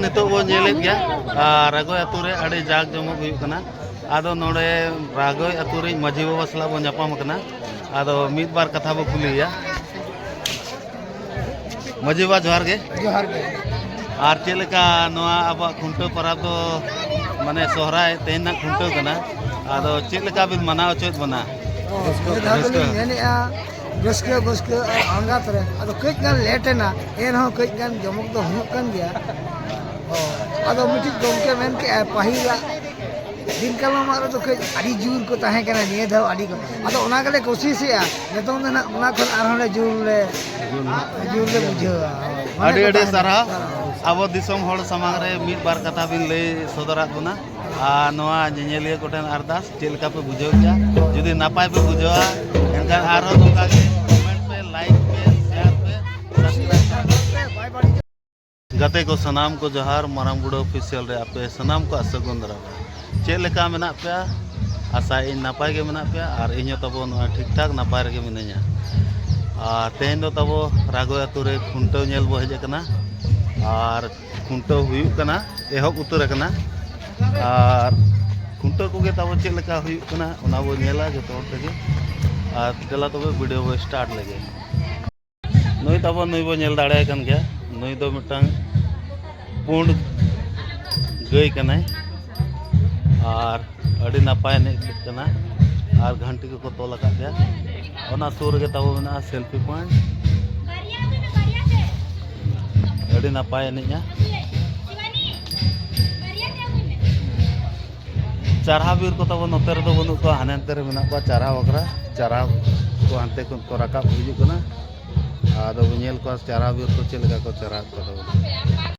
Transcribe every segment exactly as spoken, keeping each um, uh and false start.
ᱱᱤᱛᱚᱜ ᱵᱚ ᱧᱮᱞᱮᱫ ᱜᱮᱭᱟ, ᱟᱨ ᱨᱟᱜᱚᱭ ᱟᱹᱛᱩ ᱨᱮ ᱟᱹᱰᱤ ᱡᱟᱠ ᱡᱚᱢᱚᱠ ᱦᱩᱭᱩᱜ ᱠᱟᱱᱟ᱾ ᱟᱫᱚ ᱱᱚᱰᱮ ᱨᱟᱜᱚᱭ ᱟᱹᱛᱩ ᱨᱤᱡ ᱢᱟᱹᱡᱷᱤ ᱵᱟᱵᱟ ᱥᱟᱞᱟᱜ ᱵᱚ ᱧᱟᱯᱟᱢ ᱟᱠᱟᱱᱟ᱾ ᱟᱫᱚ ᱢᱤᱫ ᱵᱟᱨ ᱠᱟᱛᱷᱟ ᱵᱚ ᱠᱩᱞᱤᱭᱮᱭᱟ᱾ ᱢᱟᱹᱡᱷᱤ ᱵᱟᱵᱟ, ᱡᱚᱦᱟᱨ ᱜᱮ᱾ ᱡᱚᱦᱟᱨ ᱜᱮ᱾ ᱟᱨ ᱪᱮᱫ ᱞᱮᱠᱟ ᱱᱚᱣᱟ ᱟᱵᱚᱣᱟᱜ ᱠᱷᱩᱱᱴᱟᱹᱣ ᱯᱚᱨᱚᱵᱽ ᱫᱚ, ᱢᱟᱱᱮ, ᱥᱚᱦᱨᱟᱭ ᱛᱮᱦᱮᱧ ᱱᱟᱜ ᱠᱷᱩᱱᱴᱟᱹᱣ ᱠᱟᱱᱟ, ᱟᱫᱚ ᱪᱮᱫ ᱞᱮᱠᱟ ᱵᱤᱱ ᱢᱟᱱᱟᱣ ᱦᱚᱪᱚᱭᱮᱫ ᱵᱚᱱᱟ? ᱱᱤᱭᱟᱹ ᱫᱷᱟᱣ ᱫᱚᱞᱤᱧ ᱢᱮᱱᱮᱫᱼᱟ, ᱨᱟᱹᱥᱠᱟᱹ ᱵᱟᱹᱥᱠᱟᱹ ᱟᱨ ᱟᱬᱜᱟᱛ ᱨᱮ, ᱟᱫᱚ ᱠᱟᱹᱡ ᱜᱟᱱ ᱞᱮᱴ ᱮᱱᱟ, ᱮᱱ ᱨᱮᱦᱚᱸ ᱠᱟᱹᱡ ᱜᱟᱱ ᱡᱚᱢᱚᱠ ᱫᱚ ᱦᱩᱭᱩᱜ ᱠᱟᱱ ᱜᱮᱭᱟ᱾ ᱦᱳᱭ᱾ ᱟᱫᱚ ᱢᱤᱫᱴᱤᱡ ᱜᱚᱢᱠᱮ ᱢᱮᱱ ᱠᱮᱜᱼᱟᱭ, ᱯᱟᱹᱦᱤᱞᱟᱜ ᱫᱤᱱ ᱠᱟᱞᱚᱢᱟᱜ ᱨᱮᱫᱚ ᱠᱟᱹᱡ ᱟᱹᱰᱤ ᱡᱳᱨ ᱠᱚ ᱛᱟᱦᱮᱸ ᱠᱟᱱᱟ, ᱱᱤᱭᱟᱹ ᱫᱷᱟᱣ ᱟᱹᱰᱤ ᱠᱚ, ᱟᱫᱚ ᱚᱱᱟ ᱜᱮᱞᱮ ᱠᱩᱥᱤᱥᱮᱜᱼᱟ᱾ ᱱᱤᱛᱚᱝ ᱫᱚ ᱱᱟᱜ ᱚᱱᱟ ᱠᱷᱚᱱ ᱟᱨᱦᱚᱸ ᱞᱮ ᱡᱳᱨ ᱞᱮ, ᱡᱳᱨ ᱞᱮ ᱵᱩᱡᱷᱟᱹᱣᱟ᱾ ᱢᱟᱱᱮ ᱟᱹᱰᱤ ᱠᱚ ᱟᱹᱰᱤ ᱛᱟᱦᱮᱱᱟ᱾ ᱥᱟᱨᱦᱟᱣ᱾ ᱟᱵᱚ ᱫᱤᱥᱚᱢ ᱦᱚᱲ ᱥᱟᱢᱟᱝ ᱨᱮ ᱢᱤᱫ ᱵᱟᱨ ᱠᱟᱛᱷᱟ ᱵᱤᱱ ᱞᱟᱹᱭ ᱥᱚᱫᱚᱨᱟᱫ ᱵᱚᱱᱟ, ᱟᱨ ᱱᱚᱣᱟ ᱧᱮᱧᱮᱞᱤᱭᱟᱹ ᱠᱚᱴᱷᱮᱱ ᱟᱨᱫᱟᱥ, ᱪᱮᱫ ᱞᱮᱠᱟ ᱯᱮ ᱵᱩᱡᱷᱟᱹᱣ ᱠᱮᱜᱼᱟ? ᱡᱩᱫᱤ ᱱᱟᱯᱟᱭ ᱯᱮ ᱵᱩᱡᱷᱟᱹᱣᱟ, ᱮᱱᱠᱷᱟᱱ ᱟᱨᱦᱚᱸ ᱱᱚᱝᱠᱟ ᱜᱮ ᱠᱚᱢᱮᱱᱴ ᱯᱮ, ᱞᱟᱭᱤᱠ ᱯᱮ, ᱥᱮᱭᱟᱨ ᱯᱮ, ᱥᱟᱵᱥᱠᱨᱟᱭᱤᱵ ᱯᱮ᱾ ᱜᱟᱛᱮ ᱠᱚ ᱥᱟᱱᱟᱢ ᱠᱚ ᱡᱚᱦᱟᱨ, ᱢᱟᱨᱟᱝ ᱵᱩᱨᱩ ᱚᱯᱷᱤᱥᱤᱭᱟᱞ ᱨᱮ ᱟᱯᱮ ᱥᱟᱱᱟᱢ ᱠᱚᱣᱟᱜ ᱥᱟᱹᱜᱩᱱ ᱫᱟᱨᱟᱢ᱾ ᱪᱮᱫ ᱞᱮᱠᱟ ᱢᱮᱱᱟᱜ ᱯᱮᱭᱟ? ᱟᱥᱟᱭᱟᱹᱧ ᱱᱟᱯᱟᱭ ᱜᱮ ᱢᱮᱱᱟᱜ ᱯᱮᱭᱟ, ᱟᱨ ᱤᱧ ᱦᱚᱸ ᱛᱟᱵᱚ ᱱᱚᱜᱼᱚᱭ ᱴᱷᱤᱠ ᱴᱷᱟᱠ ᱱᱟᱯᱟᱭ ᱨᱮᱜᱮ ᱢᱤᱱᱟᱹᱧᱟ᱾ ᱟᱨ ᱛᱮᱦᱮᱧ ᱫᱚ ᱛᱟᱵᱚ ᱨᱟᱜᱚᱭ ᱟᱹᱛᱩ ᱨᱮ ᱠᱷᱩᱱᱴᱟᱹᱣ ᱧᱮᱞ ᱵᱚ ᱦᱮᱡ ᱟᱠᱟᱱᱟ, ᱟᱨ ᱠᱷᱩᱱᱴᱟᱹᱣ ᱦᱩᱭᱩᱜ ᱠᱟᱱᱟ, ᱮᱦᱚᱵ ᱩᱛᱟᱹᱨ ᱟᱠᱟᱱᱟ᱾ ᱟᱨ ᱠᱷᱩᱱᱴᱟᱹᱣ ᱠᱚᱜᱮ ᱛᱟᱵᱚ ᱪᱮᱫ ᱞᱮᱠᱟ ᱦᱩᱭᱩᱜ ᱠᱟᱱᱟ, ᱚᱱᱟ ᱵᱚ ᱧᱮᱞᱟ ᱡᱚᱛᱚ ᱦᱚᱲ ᱛᱮᱜᱮ᱾ ᱟᱨ ᱫᱮᱞᱟ ᱛᱚᱵᱮ ᱵᱷᱤᱰᱤᱭᱳ ᱵᱚ ᱥᱴᱟᱨᱴ ᱞᱮᱜᱮ᱾ ᱱᱩᱭ ᱛᱟᱵᱚ, ᱱᱩᱭ ᱵᱚ ᱧᱮᱞ ᱫᱟᱲᱮᱭᱟᱭ ᱠᱟᱱ ᱜᱮᱭᱟ᱾ ᱱᱩᱭ ᱫᱚ ᱢᱤᱫᱴᱟᱝ ᱯᱩᱸᱰ ᱜᱟᱹᱭ ᱠᱟᱱᱟᱭ, ᱟᱨ ᱟᱹᱰᱤ ᱱᱟᱯᱟᱭ ᱮᱱᱮᱡ ᱠᱟᱱᱟ, ᱟᱨ ᱜᱷᱟᱱᱴᱤ ᱠᱚᱠᱚ ᱛᱚᱞ ᱟᱠᱟᱫ ᱛᱟᱭᱟ᱾ ᱚᱱᱟ ᱥᱩᱨ ᱨᱮᱜᱮ ᱛᱟᱵᱚ ᱢᱮᱱᱟᱜᱼᱟ ᱥᱮᱞᱯᱷᱤ ᱯᱚᱭᱮᱱᱴ᱾ ᱟᱹᱰᱤ ᱱᱟᱯᱟᱭ ᱮᱱᱮᱡᱼᱟ᱾ ᱪᱟᱨᱦᱟ ᱵᱤᱨ ᱠᱚ ᱛᱟᱵᱚ ᱱᱚᱛᱮ ᱨᱮᱫᱚ ᱵᱟᱹᱱᱩᱜ ᱠᱚᱣᱟ, ᱦᱟᱱᱮ ᱦᱟᱱᱛᱮ ᱨᱮ ᱢᱮᱱᱟᱜ ᱠᱚᱣᱟ ᱪᱟᱨᱦᱟ ᱵᱟᱠᱷᱨᱟ᱾ ᱪᱟᱨᱦᱟ ᱠᱚ ᱦᱟᱱᱛᱮ ᱠᱷᱚᱱ ᱠᱚ ᱨᱟᱠᱟᱵ ᱦᱤᱡᱩᱜ ᱠᱟᱱᱟ᱾ ᱟᱫᱚ ᱵᱚ ᱧᱮᱞ ᱠᱚᱣᱟ ᱪᱟᱨᱦᱟ ᱵᱤᱨ ᱠᱚ ᱪᱮᱫ ᱞᱮᱠᱟ ᱠᱚ ᱪᱟᱨᱦᱟᱜ ᱠᱟᱱᱟ᱾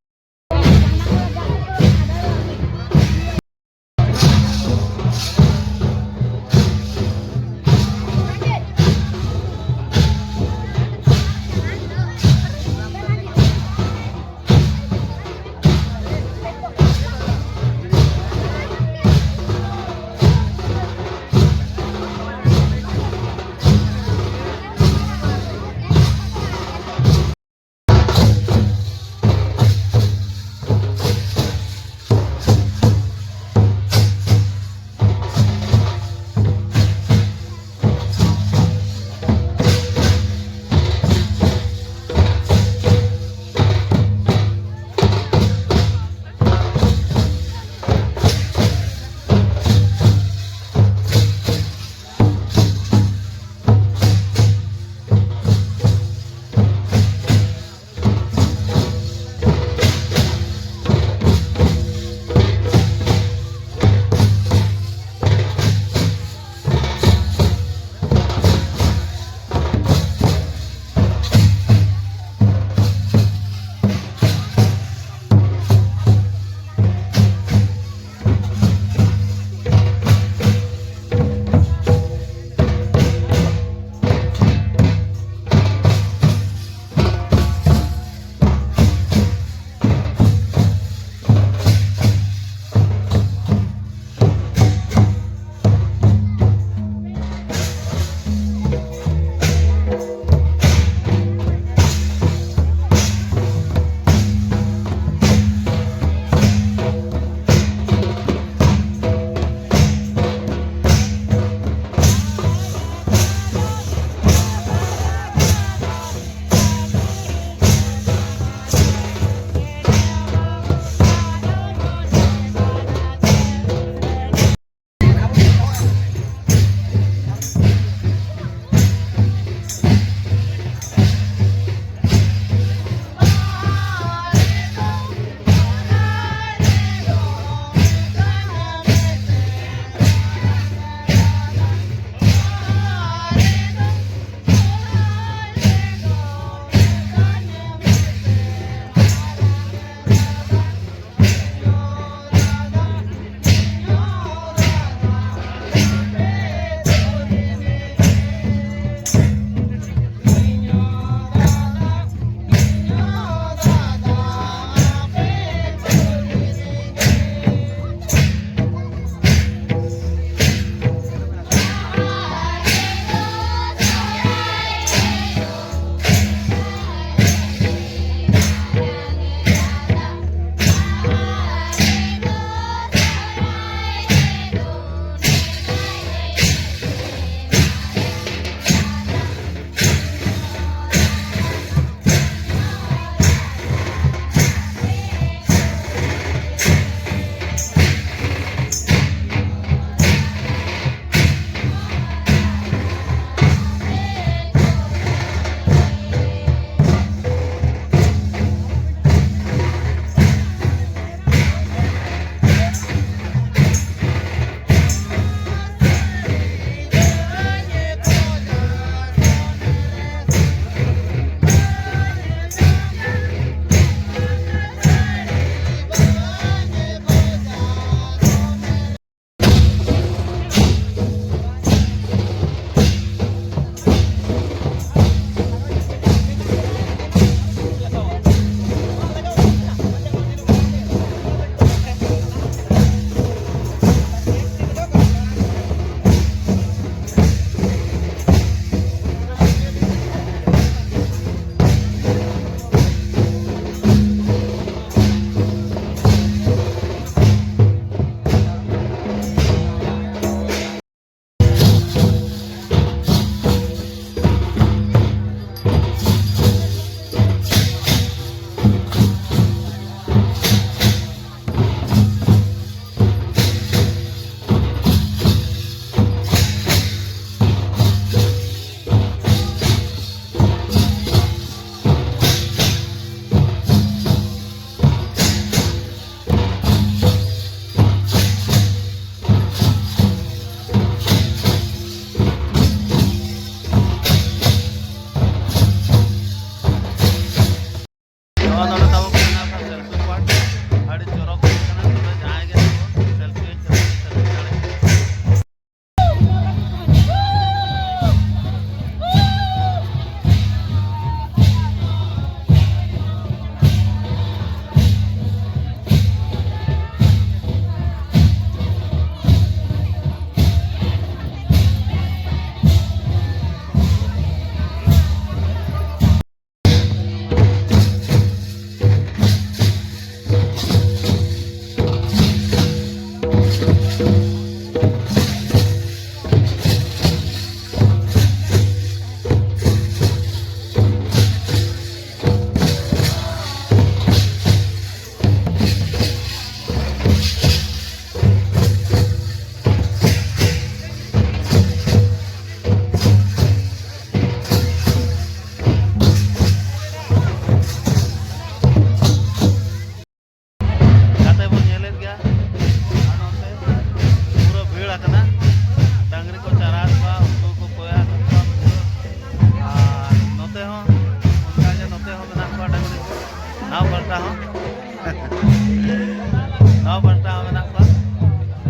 ᱱᱚᱣᱟ ᱯᱟᱦᱴᱟ ᱦᱚᱸ ᱢᱮᱱᱟᱜ ᱠᱚᱣᱟ,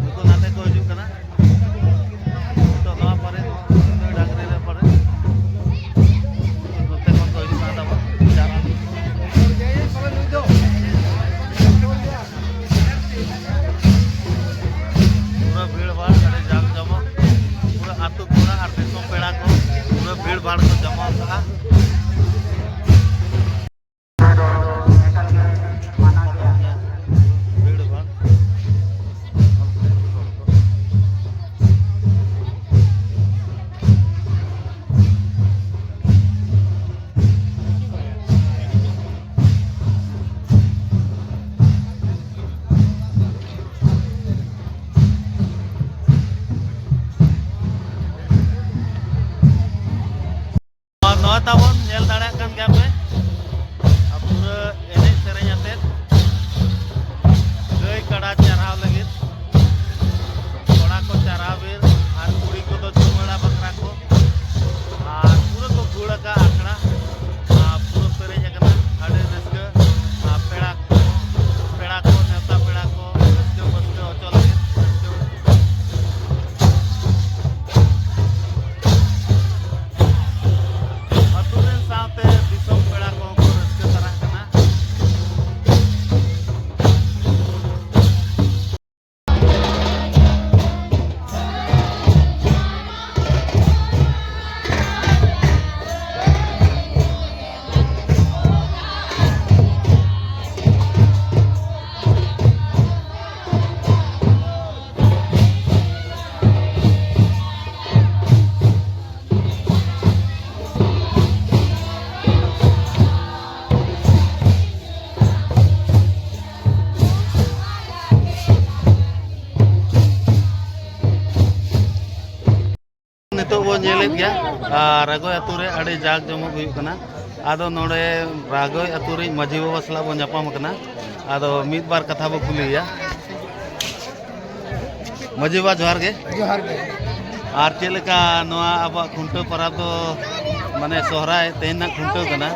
ᱱᱩᱠᱩ ᱱᱟᱛᱮ ᱠᱚ ᱦᱤᱡᱩᱜ ᱠᱟᱱᱟ᱾ ᱱᱤᱛᱚᱜ ᱱᱚᱣᱟ ᱯᱟᱨᱮ, ᱰᱟᱝᱨᱤ ᱨᱮ ᱯᱟᱨᱮ, ᱱᱚᱛᱮ ᱠᱷᱚᱱ ᱠᱚ ᱦᱤᱡᱩᱜ ᱠᱟᱱᱟ ᱛᱟᱵᱚᱱ᱾ ᱯᱩᱨᱟᱹ ᱵᱷᱤᱲ ᱵᱷᱟᱲ, ᱟᱹᱰᱤ ᱡᱟᱠ ᱡᱚᱢᱚᱠ, ᱯᱩᱨᱟᱹ ᱟᱹᱛᱩ ᱠᱚᱲᱟ ᱟᱨ ᱫᱤᱥᱚᱢ ᱯᱮᱲᱟ ᱠᱚ ᱯᱩᱨᱟᱹ ᱵᱷᱤᱲ ᱵᱷᱟᱲ ᱠᱚ ᱡᱚᱢᱟᱣ ᱠᱟᱜᱼᱟ᱾ ᱵᱷᱤᱲ ᱵᱷᱟᱲ᱾ ᱱᱚᱣᱟ ᱛᱟᱵᱚᱱ ᱧᱮᱞ ᱫᱟᱲᱮᱭᱟᱜ ᱠᱟᱱ ᱜᱮᱭᱟ ᱯᱮ, ᱟᱨ ᱯᱩᱨᱟᱹ ᱮᱱᱮᱡ ᱥᱮᱨᱮᱧ ᱟᱛᱮᱫ ᱜᱟᱹᱭ ᱠᱟᱰᱟ ᱪᱟᱨᱦᱟᱣ ᱞᱟᱹᱜᱤᱫ ᱠᱚᱲᱟ ᱠᱚ ᱪᱟᱨᱦᱟᱣ ᱵᱤᱨ ᱟᱨ ᱠᱩᱲᱤ ᱠᱚᱫᱚ ᱪᱩᱢᱟᱹᱲᱟ ᱵᱟᱠᱷᱨᱟ ᱠᱚ, ᱟᱨ ᱯᱩᱨᱟᱹ ᱠᱚ ᱜᱩᱲ ᱟᱠᱟᱫ ᱟᱠᱷᱲᱟ, ᱟᱨ ᱯᱩᱨᱟᱹ ᱯᱮᱨᱮᱡ ᱟᱠᱟᱱᱟ᱾ ᱟᱹᱰᱤ ᱨᱟᱹᱥᱠᱟᱹ, ᱟᱨ ᱯᱮᱲᱟ ᱠᱚ, ᱯᱮᱲᱟ ᱠᱚ, ᱱᱮᱣᱛᱟ ᱯᱮᱲᱟ ᱠᱚ ᱨᱟᱹᱥᱠᱟᱹ ᱵᱟᱹᱥᱠᱟᱹ ᱦᱚᱪᱚ ᱞᱟᱹᱜᱤᱫ ᱨᱟᱹᱥᱠᱟᱹ᱾ ᱟᱹᱛᱩ ᱨᱮᱱ ᱥᱟᱶᱛᱮ ᱫᱤᱥᱚᱢ ᱯᱮᱲᱟ ᱠᱚᱦᱚᱸ ᱠᱚ ᱨᱟᱹᱥᱠᱟᱹ ᱛᱟᱨᱟᱜ ᱠᱟᱱᱟ᱾ ᱱᱤᱛᱚᱜ ᱵᱚᱱ ᱧᱮᱞᱮᱫ ᱜᱮᱭᱟ, ᱟᱨ ᱨᱟᱜᱚᱭ ᱟᱹᱛᱩ ᱨᱮ ᱟᱹᱰᱤ ᱡᱟᱠ ᱡᱚᱢᱚᱠ ᱦᱩᱭᱩᱜ ᱠᱟᱱᱟ᱾ ᱟᱫᱚ ᱱᱚᱰᱮ ᱨᱟᱜᱚᱭ ᱟᱹᱛᱩ ᱨᱤᱡ ᱢᱟᱹᱡᱷᱤ ᱵᱟᱵᱟ ᱥᱟᱞᱟᱜ ᱵᱚᱱ ᱧᱟᱯᱟᱢ ᱠᱟᱱᱟ᱾ ᱟᱫᱚ ᱢᱤᱫ ᱵᱟᱨ ᱠᱟᱛᱷᱟ ᱵᱚ ᱠᱩᱞᱤᱭᱮᱭᱟ᱾ ᱢᱟᱹᱡᱷᱤ ᱵᱟᱵᱟ, ᱡᱚᱦᱟᱨ ᱜᱮ᱾ ᱡᱚᱦᱟᱨ ᱜᱮ᱾ ᱟᱨ ᱪᱮᱫ ᱞᱮᱠᱟ ᱱᱚᱣᱟ ᱟᱵᱚᱣᱟᱜ ᱠᱷᱩᱱᱴᱟᱹᱣ ᱯᱚᱨᱚᱵᱽ ᱫᱚ, ᱢᱟᱱᱮ ᱥᱚᱦᱨᱟᱭ ᱛᱮᱦᱮᱧ ᱱᱟᱜ ᱠᱷᱩᱱᱴᱟᱹᱣ ᱠᱟᱱᱟ,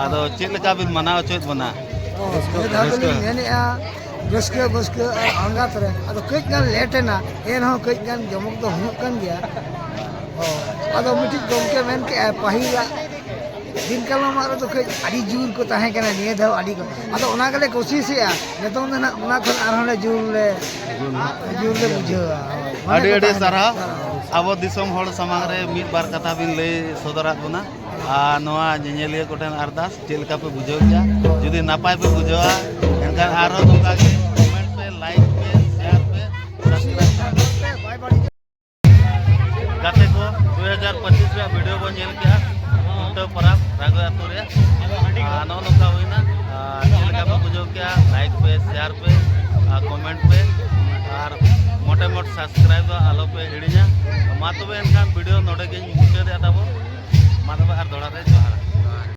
ᱟᱫᱚ ᱪᱮᱫ ᱞᱮᱠᱟ ᱵᱤᱱ ᱢᱟᱱᱟᱣ ᱦᱚᱪᱚᱭᱮᱫ ᱵᱚᱱᱟ? ᱱᱤᱭᱟᱹ ᱫᱷᱟᱣ ᱫᱚᱞᱤᱧ ᱢᱮᱱᱮᱫᱼᱟ, ᱨᱟᱹᱥᱠᱟᱹ ᱵᱟᱹᱥᱠᱟᱹ ᱟᱨ ᱟᱬᱜᱟᱛ ᱨᱮ, ᱟᱫᱚ ᱠᱟᱹᱡ ᱜᱟᱱ ᱞᱮᱴ ᱮᱱᱟ, ᱮᱱᱦᱚᱸ ᱠᱟᱹᱡ ᱜᱟᱱ ᱡᱚᱢᱚᱠ ᱫᱚ ᱦᱩᱭᱩᱜ ᱠᱟᱱ ᱜᱮᱭᱟ᱾ ᱚ, ᱟᱫᱚ ᱢᱤᱫᱴᱤᱡ ᱜᱚᱢᱠᱮ ᱢᱮᱱ ᱠᱮᱜᱼᱟᱭ, ᱯᱟᱹᱦᱤᱞᱟᱜ ᱫᱤᱱ ᱠᱟᱞᱚᱢᱟᱜ ᱨᱮᱫᱚ ᱠᱟᱹᱡ ᱟᱹᱰᱤ ᱡᱳᱨ ᱠᱚ ᱛᱟᱦᱮᱸ ᱠᱟᱱᱟ, ᱱᱤᱭᱟᱹ ᱫᱷᱟᱣ ᱟᱹᱰᱤ ᱠᱚ, ᱟᱫᱚ ᱚᱱᱟ ᱜᱮᱞᱮ ᱠᱳᱥᱤᱥᱮᱜᱼᱟ, ᱱᱤᱛᱚᱝ ᱫᱚ ᱱᱟᱜ ᱚᱱᱟ ᱠᱷᱚᱱ ᱟᱨᱦᱚᱸ ᱞᱮ ᱡᱳᱨ ᱞᱮ, ᱡᱳᱨ ᱞᱮ ᱵᱩᱡᱷᱟᱹᱣᱟ᱾ ᱟᱹᱰᱤ ᱟᱹᱰᱤ ᱥᱟᱨᱦᱟᱣ᱾ ᱟᱵᱚ ᱫᱤᱥᱚᱢ ᱦᱚᱲ ᱥᱟᱢᱟᱝ ᱨᱮ ᱢᱤᱫ ᱵᱟᱨ ᱠᱟᱛᱷᱟ ᱵᱤᱱ ᱞᱟᱹᱭ ᱥᱚᱫᱚᱨᱟᱫ ᱵᱚᱱᱟ, ᱟᱨ ᱱᱚᱣᱟ ᱧᱮᱧᱮᱞᱤᱭᱟᱹ ᱠᱚᱴᱷᱮᱱ ᱟᱨᱫᱟᱥ, ᱪᱮᱫ ᱞᱮᱠᱟ ᱯᱮ ᱵᱩᱡᱷᱟᱹᱣ ᱠᱮᱜᱼᱟ? ᱡᱩᱫᱤ ᱱᱟᱯᱟᱭ ᱯᱮ ᱵᱩᱡᱷᱟᱹᱣᱟ, ᱮᱱᱠᱷᱟᱱ ᱟᱨᱦᱚᱸ ᱱᱚᱝᱠᱟ ᱜᱮ ᱠᱚᱢᱮᱱᱴ ᱯᱮ, ᱞᱟᱭᱤᱠ ᱯᱮ, ᱥᱮᱭᱟᱨ ᱯᱮ, ᱥᱟᱵᱥᱠᱨᱟᱭᱤᱵ ᱯᱮ᱾ ᱜᱟᱛᱮ ᱠᱚ, ᱫᱩ ᱦᱟᱡᱟᱨ ᱯᱚᱸᱪᱤᱥ ᱨᱮᱭᱟᱜ ᱵᱷᱤᱰᱤᱭᱳ ᱵᱚᱱ ᱧᱮᱞ ᱠᱮᱜᱼᱟ, ᱠᱷᱩᱱᱴᱟᱹᱣ ᱯᱚᱨᱚᱵᱽ ᱨᱟᱜᱷᱚ ᱟᱹᱛᱩ ᱨᱮᱭᱟᱜ᱾ ᱟᱨ ᱱᱚᱜᱼᱚ ᱱᱚᱝᱠᱟ ᱦᱩᱭᱱᱟ᱾ ᱟᱨ ᱪᱮᱫ ᱞᱮᱠᱟ ᱯᱮ ᱵᱩᱡᱷᱟᱹᱣ ᱠᱮᱜᱼᱟ? ᱞᱟᱭᱤᱠ ᱯᱮ, ᱥᱮᱭᱟᱨ ᱯᱮ, ᱟᱨ ᱠᱚᱢᱮᱱᱴ ᱯᱮ, ᱟᱨ ᱢᱚᱴᱮ ᱢᱚᱴ ᱥᱟᱵᱥᱠᱨᱟᱭᱤᱵ ᱫᱚ ᱟᱞᱚ ᱯᱮ ᱦᱤᱲᱤᱧᱟ᱾ ᱢᱟ ᱛᱚᱵᱮ ᱮᱱᱠᱷᱟᱱ ᱵᱷᱤᱰᱤᱭᱳ ᱱᱚᱰᱮ ᱜᱤᱧ ᱢᱩᱪᱟᱹᱫᱮᱜᱼᱟ ᱛᱟᱵᱚ᱾ ᱢᱟ ᱛᱚᱵᱮ ᱟᱨ ᱫᱚᱦᱲᱟ ᱨᱮ ᱡᱚᱦᱟᱨ᱾